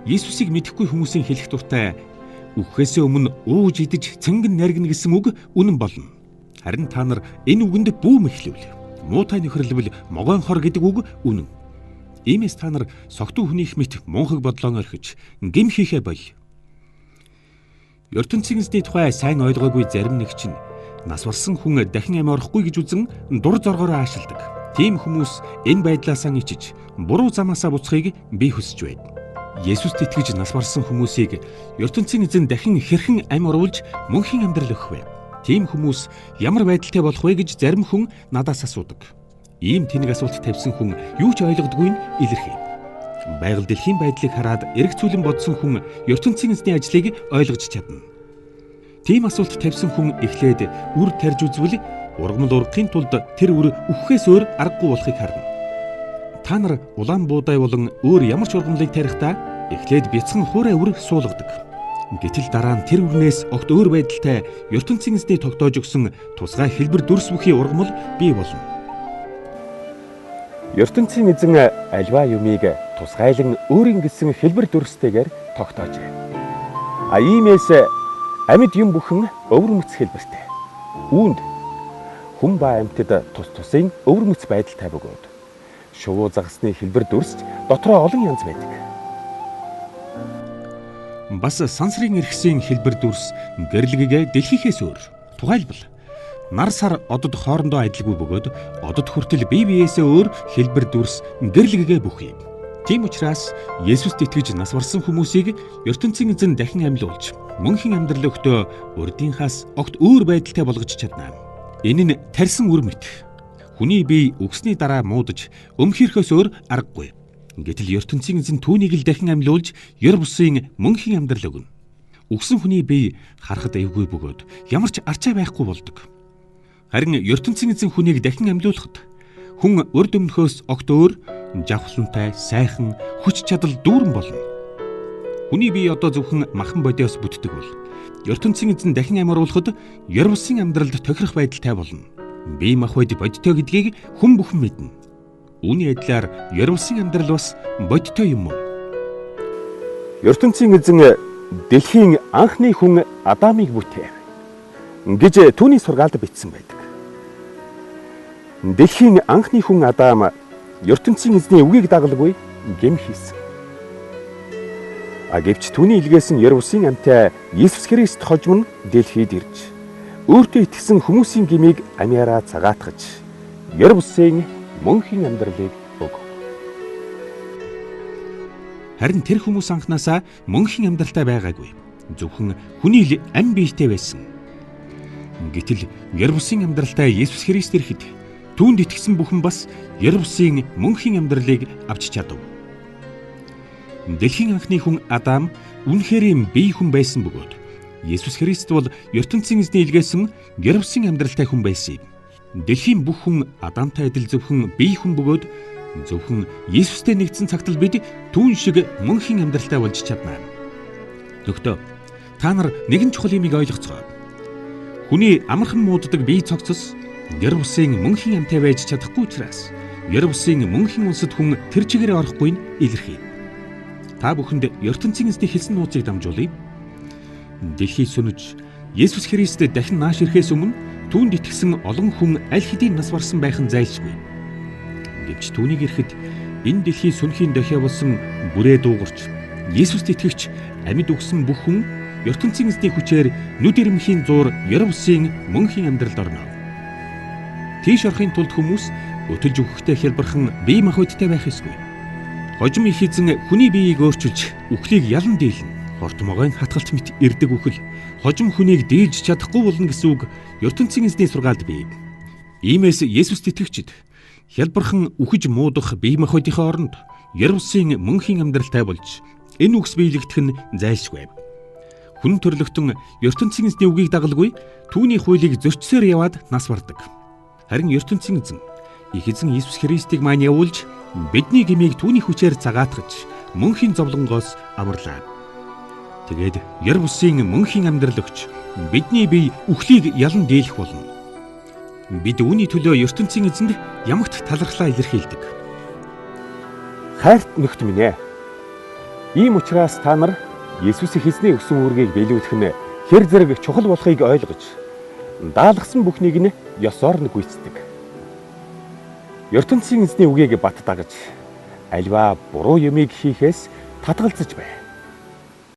Есүсийг мэдэхгүй хүмүүсийн хэлэх дуртай үхэхээсээ өмнө ууж идэж цэнгэн наргина гэсэн үг үнэн болно. Харин та нар энэ үгэнд бүүм эхлэв. Муутай нөхөрлөвл могойн хор гэдэг үг үнэн. Иймээс та нар согтуу хүнийх мэт мунхаг бодлоо орхиж гэм хийхээ боль. Ертөнцийн эзний тухай сайн ойлгоогүй зарим нэг чинь нас барсан хүн дахин амь орохгүй гэж үзэн дур зоргоороо аашилдаг. Тийм хүмүүс энэ байдлаасаа ичиж буруу замаасаа буцахыг би хүсэж байна. Есүст итгэж нас барсан хүмүүсийг ертөнцийн эзэн дахин хэрхэн амь оруулж мөнхийн амьдрал өгөх вэ? Тийм хүмүүс ямар байдалтай болох вэ гэж зарим хүн надаас асуудаг. Ийм тэнэг асуулт тавьсан хүн юу ч ойлгодгүй нь илэрхий. Байгаль дэлхийн байдлыг хараад эргцүүлэн бодсон хүн ертөнцийн эзний ажлыг ойлгож чадна. Тийм асуулт тавьсан хүн эхлээд үр тарж үзвэл ургамал ургахын тулд тэр үр үхэхээс өөр аргагүй болохыг харна. Та нар улаан буудай болон өөр ямар ч ургамлыг тарихдаа эхлээд бяцхан хуурай үр суулгадаг. Гэтэл дараа нь тэр үрнээс огт өөр байдалтай ертөнцийн эзний тогтоож өгсөн тусгай хэлбэр дүрс бүхий ургамал бий болно. Ертөнцийн эзэн альва юмыг тусгайлан өөрийн гэсэн хэлбэр дүрстэйгээр тогтоожээ. А иймээс амьд юм бүхэн өвөрмөц хэлбэртэй. Үүнд хүн ба амьтад тус тусын өвөрмөц байдалтай бөгөөд шувуу загасны хэлбэр дүрсч дотроо олон янз байдаг. Бас сансрын эрхсийн хэлбэр дүрс гэрлэгээ дэлхийхээс өөр. Тухайлбал нар сар одод хоорондоо адилгүй бөгөөд одод хүртэл бие биеэсээ өөр хэлбэр дүрс гэрлэгээ бүхий. Тийм учраас Есүст итгэж нас барсан хүмүүсийг ертөнцийн эзэн дахин амьлуулж мөнхийн амьдрал өгтөө урдынхаас огт өөр байдалтай болгож чадна. Энэ нь тарьсан үр мэт. Хүний бие үхсний дараа муудаж өмхийрхөөс өөр аргагүй. Гэтэл ертөнцийн эзэн түүнийг л дахин амьлуулж ер бусын мөнхийн амьдрал өгнө. Үхсэн хүний бие харахад эвгүй бөгөөд ямар ч арчаа байхгүй болдог. Харин ертөнцийн эзэн хүнийг дахин амьлуулахад хүн урд өмнөхөөс огт өөр жавхлантай, сайхан, хүч чадал дүүрэн болно. Хүний бие одоо зөвхөн махан бодиос бүтдэг бол ертөнцийн эзэн дахин амьруулахад ер бусын амьдралд тохирох байдалтай болно. Бие махбод бодитой гэдгийг хүн бүхэн мэднэ. Үүний адилаар ер бусын амьдрал бас бодитой юм уу? Ертөнцийн эзэн дэлхийн анхны хүн Адамыг бүтээв гэж түүний сургаалд бичсэн байдаг. Дэлхийн анхны хүн Адам ертөнцийн эзний үгийг дагалгүй гэм хийсэн. А гэвч түүний илгээсэн ер бусын амьтай Есүс Христ хожим нь дэлхийд ирж өөртөө итгэсэн хүмүүсийн гмийг амиараа цагаатгаж ер бусын мөнхийн амьдралыг өгөв. Харин тэр хүмүүс анхнаасаа мөнхийн амьдралтай байгаагүй. Зөвхөн хүний л ам биетэй байсан. Гэтэл ер бусын амьдралтай Есүс Христ ирэхэд түүнд итгэсэн бүхэн бас ер бусын мөнхийн амьдралыг авч чадав. Дэлхийн анхны хүн Адам үнэхээр бие хүн байсан бөгөөд Есүс Христ бол ертөнцийн эзний илгээсэн ер бусын амьдралтай хүн байсан юм. Дэлхийн бүх хүн Адамтай адил зөвхөн бие хүн бөгөөд зөвхөн Есүстэй нэгдсэн цагт л бид түүн шиг мөнхийн амьдралтай болж чадна. Нөхдөө, та нар нэгэн чухал юмыг ойлгоцгоо. Хүний амархан мууддаг бие цогцос ер бусын мөнхийн амьтай байж чадахгүй учраас ер бусын мөнхийн улсад хүн тэр чигээр орохгүй нь илэрхий. Та бүхэнд ертөнцийн эзний хэлсэн нууцыг дамжуулъя. Дэлхий сөнөж Есүс Христ дахин нааш ирэхээс өмнө түүнд итгэсэн олон хүн аль хэдийн нас барсан байх нь зайлшгүй. Гэвч түүнийг ирэхэд энэ дэлхий сөнөхийн дохио болсон бүрээ дуугарч Есүст итгэгч амьд үхсэн бүх хүн ертөнцийн эзний хүчээр нүд ирмхийн зуур ер бусын мөнхийн амьдралд орно. Тийш орохын тулд хүмүүс өтөлж үхэхтэй хялбархан бие махбодтой байх ёсгүй. Хожим их эзэн хүний биеийг өөрчилж үхлийг ялан дийлнэ. Хорт могойн хатгалт мэт ирдэг үхэл хожим хүнийг дийлж чадахгүй болно гэсэн үг ертөнцийн эзний сургаалд бий. Иймээс Есүст итгэгчид хялбархан үхэж муудах бие махбодынхоо оронд ер бусын мөнхийн амьдралтай болж энэ үгс биелэгдэх нь зайлшгүй. Хүн төрлөختөн ертөнцийн эзний үгийг дагалгүй түүний хуулийг зөрчсөөр яваад нас бардаг. Харин ертөнцийн эзэн их эзэн Есүс Христийг маань явуулж бидний гмийг түүний хүчээр цагаатгаж мөнхийн зовлонгоос аварлаа. Тэгээд ер бусын мөнхийн амьдрал өгч бидний бие үхлийг ялан дийлэх болно. Бид үүний төлөө ертөнцийн эзэнд ямагт талархлаа илэрхийлдэг. Хайрт нөхд минь ээ. Ийм учраас та нар Есүсийн эзний өгсөн үүргийг биелүүлэх нь хэр зэрэг чухал болохыг ойлгож даалгасан бүхнийг нь ёсоор нь гүйцэтгэв. ертөнцийн эзний үгийг бат дагаж аливаа буруу юмыг хийхээс татгалзаж бай.